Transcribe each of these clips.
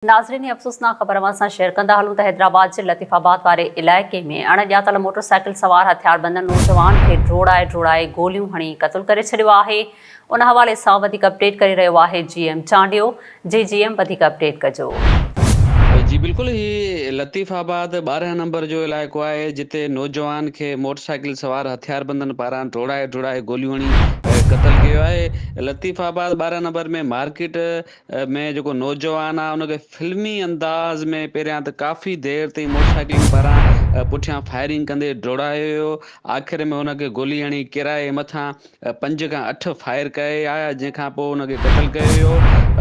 ناظرين هي افسوسناڪ خبر اوهان سان شيئر ڪندا هلون ته حيدرآباد جي لطيف آباد واري علائقي ۾ اڻ ڄاتل موٽر سائيڪل سوار هٿياربندن نوجوان کي ڊوڙائي ڊوڙائي گوليون هڻي قتل ڪري ڇڏيو آهي ان حوالي سان وڌيڪ اپڊيٽ ڪري رهيو آهي جي ايم چانڊيو جي جي ايم وڌيڪ اپڊيٽ ڪجو. جي بلڪل هي لطيف آباد 12 نمبر جو علائقو آهي جتي نوجوان کي موٽر سائيڪل سوار هٿياربندن پاران ڊوڙائي ڊوڙائي گوليون هڻي قتل ڪيو آهي لطيف آباد 12 نمبر ۾ مارڪيٽ ۾ جيڪو نوجوان آ ان کي فلمي انداز ۾ پهريان ته ڪافي دير تائين موٽر سائيڪلن پاران پٺيان فائرنگ ڪندي ڊوڙايو ويو آخر ۾ ان کي گولي هڻي ڪيرائي مٿان پنج کان اٺ فائر ڪيا آيا جنهن کان پوء ان کي قتل ڪيو ويو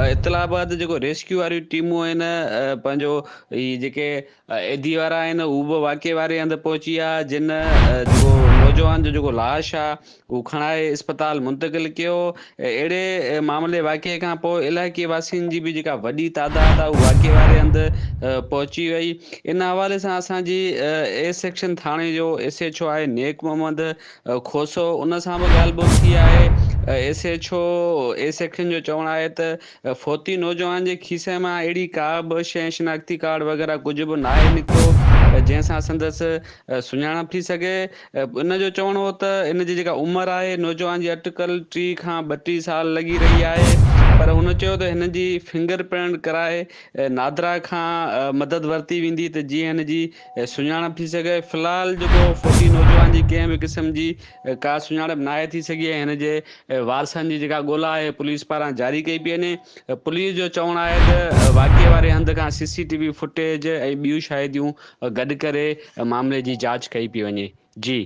اطلاع بعد جيڪو ريسڪيو واريون ٽيمون آهن پنهنجو هي جيڪي ايڌي وارا آهن هو به واقعي واري هنڌ پهچي ويا جن جيڪو نوجوان جو جيڪو لاش آ هو کڻائي اسپتال منتقل ڪيو. اهڙي معاملي واقعي کان پوء علائقي واسين جي به جيڪا وڏي تعداد آهي اهو واقعي واري هنڌ پهچي وئي. ان حوالي سان اسان جي اي سيڪشن ٿاڻي جو ايس ايڇ او آهي نيڪ محمد کوسو ان سان به ڳالهه ٻولهه ٿي آهي. S H O A section جو چوڻ آهي ته فوتي نوجوان جي کيسي مان اهڙي ڪا به شيء شناختي ڪارڊ وغيره ڪجهه به ناهي نڪتو جنهن سان سندس سڃاڻپ ٿي سگهي. ان جو چوڻ هو ته ان جي جيڪا عمر آهي نوجوان جي اٽڪل 30 کان 32 سال لڳي رهي آهي پر هن چيو ته هن جي فنگر پرنٽ ڪرائي نادرا کان مدد ورتي ويندي ته جيئن هن جي سڃاڻپ ٿي سگهي في الحال جيڪو فوتي نوجوان جي ڪنهن به قسم جي ڪا سڃاڻپ ناهي ٿي سگهي ۽ هن جي وارثن جي جيڪا ڳولا آهي پوليس پاران جاري ڪئي پئي وڃي پوليس جو چوڻ آهي ته واقعي واري هنڌ کان سي سي ٽي وي فوٽيج ۽ ٻيون شاهديون گڏ ڪري معاملي جي جاچ ڪئي پئي وڃي. جي.